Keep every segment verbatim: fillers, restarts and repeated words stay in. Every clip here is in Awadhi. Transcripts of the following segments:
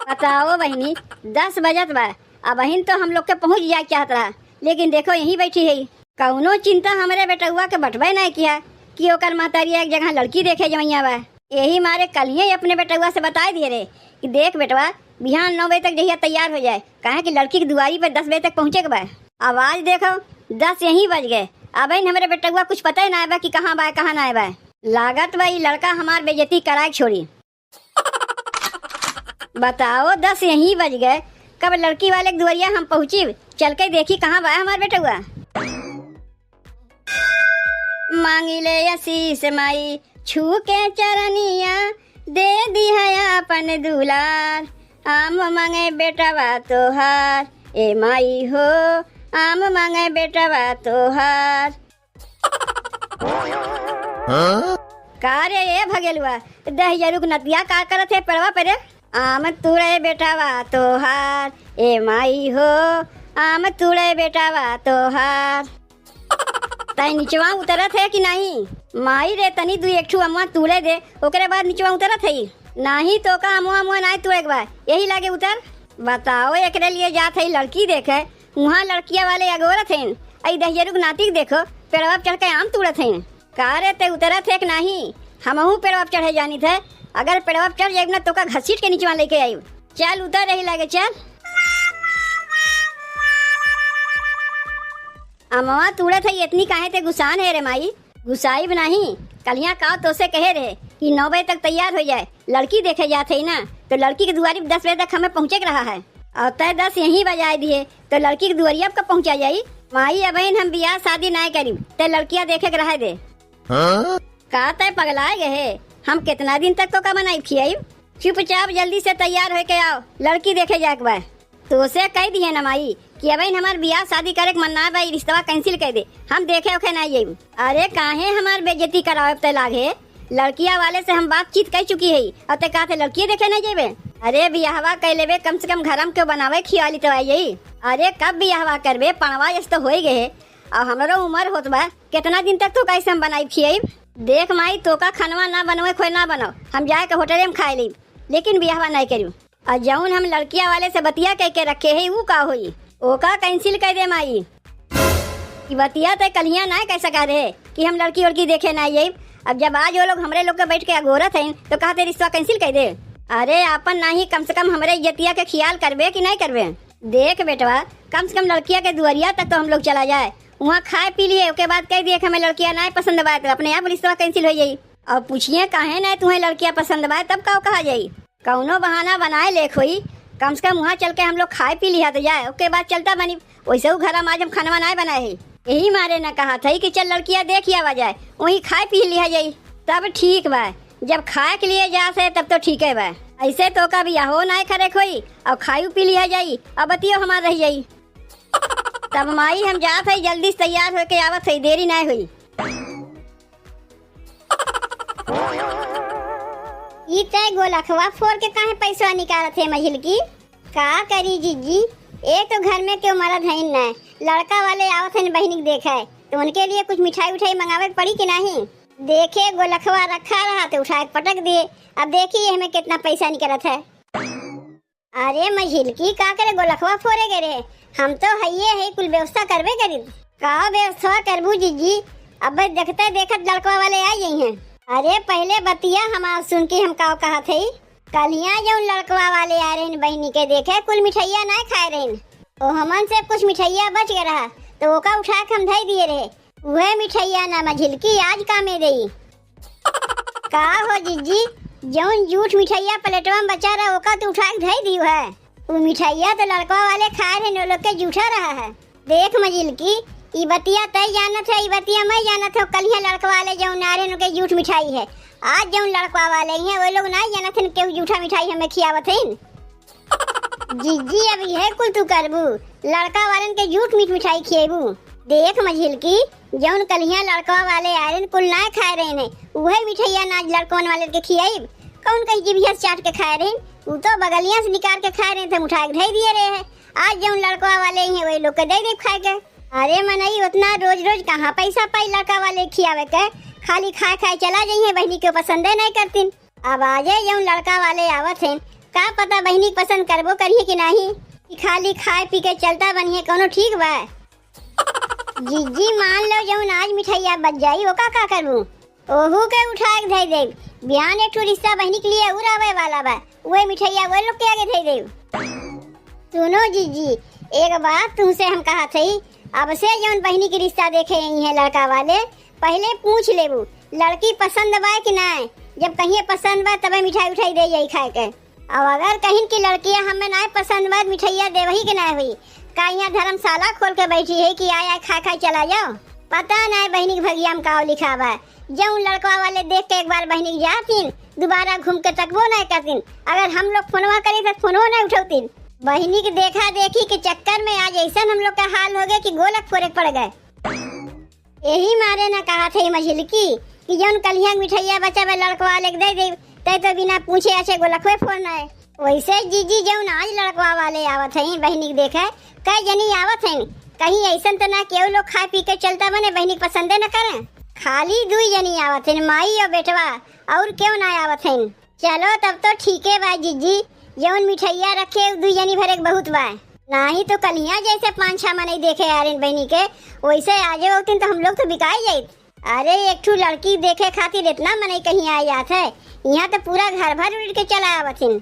बताओ बहिनी, दस बजत बा, अबहिन तो हम लोग के पहुँच जाए चाहत रहा, लेकिन देखो यहीं बैठी है। कउनो चिंता हमरे बेटउआ के बटबे नाहीं किया कि ओकर महतारी एक जगह लड़की देखे जवैया बा। यही मारे कलिये अपने बेटउआ से बताए दिए रहे कि देख बेटवा, बिहान नौ बजे तक जहिया तैयार हो जाए, काहे कि लड़की के दुआरी पर दस बजे तक पहुँचे के बा। अब आज देखो, दस यहीं बज गए, अबहिन हमरे बेटउआ कुछ पता ही नाहीं बा कि कहाँ बा, कहाँ नाहीं बा। लागत बा ई लड़का हमार बेइज्जती कराए के छोड़ी। बताओ, दस यहीं बज गए, कब लड़की वाले के दुआरिया हम पहुँची, चल के देखी कहाँ बा हमार बेटउआ। मांगी ले आशीष माई, छू के चरनिया, दे दिहा अपन दुलार। आम मांगे बेटवा तोहार, ए माई हो, आम मांगे बेटवा तोहार। हाँ? का रे ए भगेलुआ, दहियरुक नतिया का करत है पेड़वा पे रे? आम तूड़े बेटवा तोहार, ए माई हो, आम तूड़े बेटवा तोहार। तै निचवा उतरत है कि नाहीं? माई रे, तनी दुई एक ठू अमवा तूड़े दे, ओकरे बाद निचवा उतरत है। नाहीं तो का अमवा अमवा नाहीं तूड़े के बा, यही लागे उतर। बताओ, एकरे लिए जात है लड़की देखे, उहाँ लड़किया वाले अगोरत हैं, अई दहियरुक नातिक देखो, पेड़वा पे चढ़ के आम तूड़त हैं। का रे, ते उतरत है कि नाहीं? हमहू पेड़वा पे चढ़े जानित है, अगर पेड़वा पे चढ़ जाइब ना, तोका घसीट के निचवा लेके आइब। चल, उतर रही लागे, चल। अमवा तूड़त है, इतनी काहे ते गुस्सान है रे माई? गुस्साइब नाहीं, कलिया का तोसे कहे रहे कि नौ बजे तक तैयार हो जाए, लड़की देखे जात है ना, तो लड़की के दुआरी पे दस बजे तक हमें पहुँचे के रहा है, और तय दस यहीं बजाए दिए, तो लड़की के दुआरिया पे कब पहुँचा जाई? माई, अबहिन हम बियाह शादी नाय करीब, तय लड़किया देखे के रहे दे। हाँ? का तय पगलाए गए है? हम कितना दिन तक तोका बनाई खियाई? चुपचाप जल्दी से तैयार होके आओ, लड़की देखे जाए के बा। तोसे कह दिए ना माई कि अबहिन हमार बियाह शादी करे के मन ना बा, ई रिश्तवा cancel कर दे, हम देखे ओखे ना जाइब। अरे काहे हमार बेइज्जती करावे पे लागे? लड़किया वाले से हम बातचीत कर चुकी है और ते कहते लड़किए देखे नहीं जेबे। अरे बियाहवा कर लेबे, कम से कम घर में केहू बनावे खियाली तो आई जाई। अरे कब बियाहवा करबे, पड़वा जस तो होई गए है, और हमरो उम्र होत बा, कितना दिन तक तोका ऐसे हम बनाई खियाई? देख माई, तोका खनवा ना बनवे खोए ना बनाओ, हम जाए के होटले में खाए ली, लेकिन बियाहवा नहीं करी। और जौन हम लड़किया वाले से बतिया कह के रखे है, ऊ का होई? ओका cancel कर दे माई। ई बतिया तय कलिया ना कह सका रहे कि हम लड़की वड़की देखे ना जाइब। अब जब आज वो लोग हमरे लोग के बैठ के अगोरत हैं, तो कहते रिश्तवा cancel कर दे। अरे आपन नाही, कम से कम हमरे इज्जतिया के ख्याल करबे कि नहीं करबे? देख बेटवा, कम से कम लड़किया के दुआरिया तक तो हम लोग चला जाए, वहाँ खाए पी लिए, ओके बाद कह दिए कि हमें लड़किया ना पसंद बा, तो अपने आप रिश्तवा cancel हो जाई। और पूछिए काहे ना तुम्हें लड़किया पसंद बा, तब का कहा जाई? कौनो बहाना बनाए लेख होई, कम से कम वहाँ चल के हम लोग खाए पी लिहा तो जाए, ओके बाद चलता बनी। वैसे ऊ घर में आज हम खानवा नाय बनाए है, यही मारे न कहा था कि चल लड़किया देख आवा जाए, वहीं खाए पी लिहा जाई, तब ठीक बा। जब खाए के लिए जा से तब तो ठीक है बा, ऐसे तो का बियाहो नाय करे होई और खायू पी लिहा जाई और बतियो हमार रह जाई। तब माई हम जात है, जल्दी से तैयार होके आवत है, देरी नाय होई। ई तय गोलखवा फोर के काहे पैसवा निकारत है मझिलकी? का करी जिज्जी, एक तो घर में केहू मरद हइन न, लड़का वाले आवत हइन बहिनी के देखे, तो उनके लिए कुछ मिठाई उठाई मंगावे के पड़ी कि नहीं? देखे गोलखवा रखा रहा तो उठा के पटक दिए। अब देखी ये हमें कितना पैसा निकलत है। अरे मझिलकी, का करे गोलखवा फोरे गए रहे? हम तो हइये है, कुल व्यवस्था करबे करी। का व्यवस्था करबू जिज्जी? अब देखते देखत लड़कवा वाले आ गई हैं। अरे पहले बतिया हमार सुन के हम का कहत है। कलिया जौन लड़कवा वाले आ रहे बहिनी के देखे, कुल मिठाइया ना खाए रहे, ओ हमन से कुछ मिठाइया बच गए रहा, तो ओका उठा के हम धई दिए रहे। उहे मिठाइया ना मझिलकी आज कामे देई। का हो जिज्जी, जौन जूठ मिठाइया प्लेटवा में बचा रहा, ओका तू उठा के धई दियो है। उ मिठाइया तो लड़कवा वाले खाए रहे, नो लोग के जूठा रहा है। देख मझिलकी, ई बतिया तय जानत है, ई बतिया मैं जानत हूँ। कलिया लड़कवा वाले जौन आ रहे, उनके जूठ मिठाई है। आज जौन लड़कवा वाले हैं, वो लोग नहीं जानत हैं, केहू जूठा मिठाई हमें खियावत हैं। जिज्जी, अब यह कुल तू करबू, लड़का वालन के झूठ मीठ मिठाई खिएबू। देख मझिलकी, जौन कलिया लड़का वाले आयरन कुल ना खाए रहे ने, उहे मिठाइया ना आज लड़कवन वाले के खियाइब। कौन कही जिभिया से चाट के खाए रहे, उ तो बगलिया से निकाल के खाए रहे, हम उठा के धई दिए रहे हैं। आज जौन लड़का वाले हैं, वही लोग के दे दे खाए के। अरे मनई, उतना रोज रोज कहाँ पैसा पाई लड़का वाले खियावे के? खाली खाए खाए चला जाइए, बहनी के पसंदे नहीं करतीन। अब आजे जौन लड़का वाले आवत हैं, का पता बहिनी के पसंद करबो करिहे कि नाही, कि खाली खाए पी के चलता बनिहे, कौनो ठीक बा? जिज्जी, मान लो जौन आज मिठाइया बच जाई, ओका का करबू? ओहू के उठाए के धइ देब। बिहान एक ठो रिश्ता बहिनी के लिए और आवे वाला बा, उहे मिठाइया उहे लोग के आगे धइ देब। सुनो जिज्जी, एक बात तुमसे हम कहत हई, अब से जौन बहिनी के रिश्ता देखे अइहें लड़का वाले, पहिले पूछ लेबू लड़की पसंद बा कि नाय। जब कहिए पसंद बा, तबे मिठाई उठाई दे जाई खाए के। अब अगर कहिन कि लड़किया हमें नाय पसंद बा, मिठाइया देवही के नाय होई। का यहाँ धर्मशाला खोल के बैठी है कि आय आय खाए खाए चला जाओ? पता नाय बहिनी के भगिया में का लिखा बा। जौन लड़कवा वाले देख के एक बार बहिनी के जातिन, दोबारा घूम के तकबो नाय करतिन। अगर हम लोग फोनवा करी तो फोनवो नाय उठौतिन। बहिनी के देखा देखी के चक्कर में आज ऐसन हम लोग का हाल हो गए कि गोलक फोरे के पड़ गए। यही मारे ना कहा थे मझिलकी कि जौन कलिया के मिठाइया बचा बा लड़कवा वाले के दे दे, तै तो बिना पूछे ऐसे गोलकवे फोड़ना है। वैसे जीजी जौन आज लड़कवा वाले आवत हैं बहिनी के देखे, कई जनी आवत हैं, कहीं ऐसन तो ना केहू लोग खाए पी के चलता बने बहिनी के पसंदे न करें। खाली दुई जनी आवत हैं, माई और बेटवा, और केहू ना आवत हैं। चलो तब तो ठीके बा जीजी, जौन मिठाइया रखे उ दुई जनी भरे के बहुत बा। नाही तो कलिया जैसे पाँच छह मनई देखे आरिन बहिनी के, वैसे आजे होतिन तो हम लोग तो बिकाई जाइत। अरे एक ठू लड़की देखे खातिर इतना मनई कहीं आ जात है, यहाँ तो पूरा घर भर उड़ के चला आवथिन।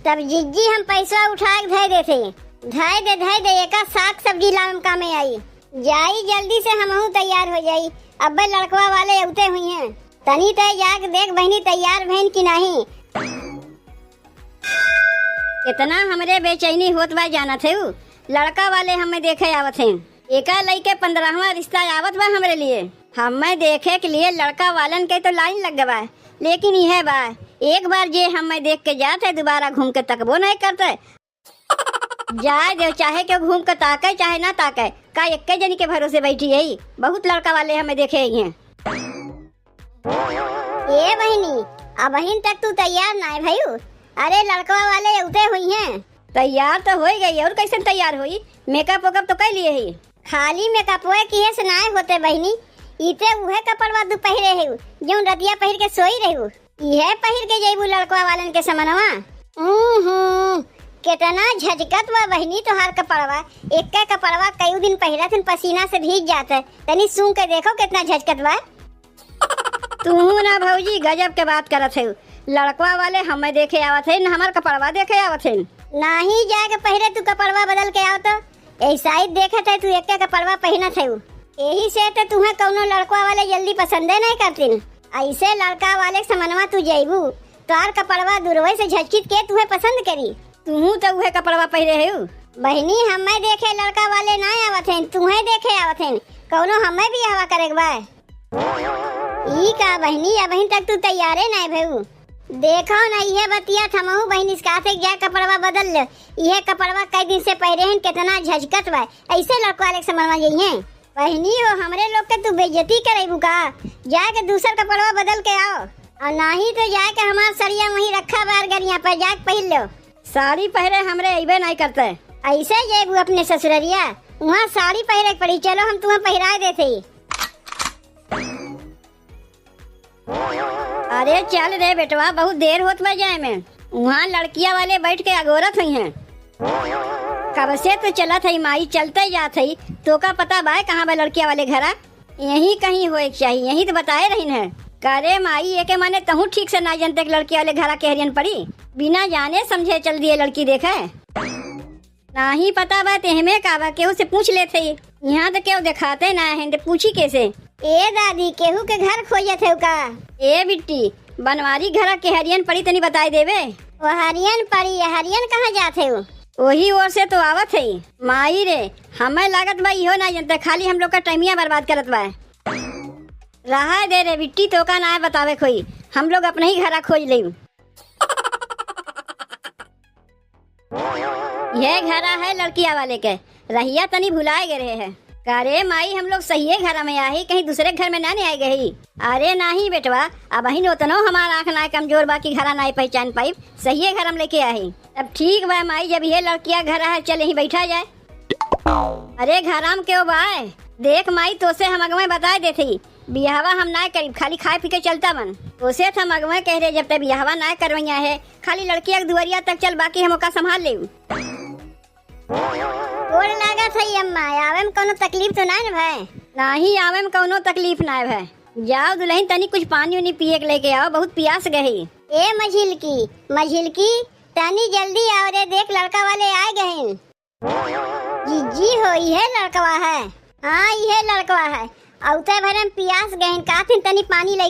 तब जिज्जी हम पैसा उठा के धै देथे। धै दे, धै दे, एका साग सब्जी लावे में कामे आई। जाई जल्दी से हमहू तैयार हो जाई, अब्बे लड़कवा वाले अउते हुई हैं। तनी तय जाके देख बहिनी तैयार भइन कि नाही। इतना हमरे बेचैनी होत बा जानत है उ, लड़का वाले हमें देखे आवत हैं। एका लइके पन्द्रहवाँ रिश्ता आवत बा हमरे लिए। हमें देखे के लिए लड़का वालन के तो लाइन लग गवा, लेकिन यह बा, एक बार जे हमें देख के जात है, दोबारा घूम के तकबो नहीं करते। जाए दे, चाहे केहू घूम के ताके, चाहे ना ताके, का एक्के जनी के भरोसे बैठी है? बहुत लड़का वाले हमें देखे ही हैं। ए बहिनी, अबहिन तक तू तैयार नाय भयू? अरे लड़कवा वाले अउते हुई हैं। तैयार तो होई गई, और कैसन तैयार होई? मेकअप वेकअप तो कर लिए ही। खाली मेकअपवे किहे से नाय होते बहिनी, इते उहे कपड़वा तू पहिरे है, जौन रतिया पहिर के सोई रहू। इहे पहिर के जइबू लड़कवा वालन के समनवा? ऊहू, केतना झटकत बा बहिनी तोहार कपड़वा। एक्के कपड़वा कई दिन पहिरत हन, पसीना से भीज जात है। तनी सूंघ के देखो केतना झटकत बा। तूहू ना भौजी, गजब के बात करत है। लड़कवा वाले हमें देखे आवत है, न हमार कपड़वा देखे आवत है। नाही जाके पहिरे तू कपड़वा बदल के आओ तो। ऐसा ही देखत है तू एक्के कपड़वा पहिनत है। यही से तो तुहें कौनो लड़कवा वाले जल्दी पसंदे नहीं करतिन। ऐसे लड़का वाले के समनवा तू जइबू, तोहार कपड़वा दूरवे से झटकित के तुहें पसंद करी। तुहू तो उहे कपड़वा पहिरे है। बहिनी हमें देखे लड़का वाले ना आवत हैं, तुहें देखे आवत हैं। कौनो हमें भी हवा करे के बा? ई का बहिनी, अबहिन तक तू तैयारे नाय भयू। देखो ना, इहे बतिया थमहू बहिनी से कहत है, जा कपड़वा बदल ले। इहे कपड़वा कई दिन से पहिरे हन, केतना झटकत बा। ऐसे लड़कवा वाले के समनवा जइहें। बहिनी हो, हमरे लोग के तू बेइज्जती करेबू का? जाके दूसर कपड़वा बदल के आओ, और नाही तो जाके हमार सड़िया वहीं रखा बा अरगरिया पर, जाके पहिर लो। साड़ी पहिरे हमरे अइबे नाहीं करते। ऐसे जेबू अपने ससुररिया, वहाँ साड़ी पहिरे के पड़ी। चलो हम तुम्हें पहिराए देते ही। अरे चल रे बेटवा, बहुत देर होत बा जाए में। वहाँ लड़किया वाले बैठ के अगोरत हुई हैं। कब से तो चलत है माई, चलते जात है, तोका पता बा कहाँ बा लड़किया वाले घरा? यहीं कहीं होए के चाही, यहीं तो बताए रहिन है। का रे माई, एके माने तहूँ ठीक से ना जनते कि लड़किया वाले घरा केहरियन पड़ी, बिना जाने समझे चल दिए लड़की देखे। नाही पता बा, तेहमे का बा, केहू से पूछ लेत हई। यहाँ तो केहू देखाते ना है, तो पूछी कैसे? ए दादी, केहू के घर खोजत है का? ए बिट्टी, बनवारी घरा केहरियन पड़ी, तनी बताई देबे। ओ हरियन पड़ी, हरियन कहाँ जात है? वही ओर से तो आवत है। माई रे, हमें लागत बा इहो ना जनते, खाली हम लोग का टाइमिया बर्बाद करत बा। रहा दे रे बिट्टी, तोका ना बतावे खोई, हम लोग अपने ही घरा खोज लेब। यह घरा है लड़किया वाले के, रहिया तनी भुलाए गए रहे है। का रे माई, हम लोग सहिए घरा में आही, कहीं दूसरे घर में ना नहीं आए गई? अरे नाही बेटवा, अबहिन ओतनो हमार आँख ना कमजोर बा कि घरा ना पहचान पाइब, सहिए घर हम लेके आही। अब ठीक बा माई, जब ये लड़किया घरा है, चल यहीं बैठा जाए। अरे घरा में केहू बा? देख माई, तोसे हम अगवे बताए देत हई, बियाहवा हम नाय करीब, खाली खाए पी के चलता मन। ओसे त हम अगवे कह रहे, जब ते बियाहवा नाय करवइया है, खाली लड़किया के दुआरिया तक चल, बाकी हम ओका संभाल लेब। गोड़ लागत है अम्मा, आवे में कौनो तकलीफ तो नाय न भय? नाही, आवे में कौनो तकलीफ नाय भय। जाओ दुलहिन, तनी कुछ पानी उनी पिए के लेके आओ, बहुत पियास गही। ए मझिलकी, मझिलकी, तनी जल्दी आओ रे, देख लड़का वाले आए गहिन। जीजी हो, इहे लड़कवा है? हाँ, इहे लड़कवा है। औते भरे में पियास गहिन, काथिन तनी पानी ले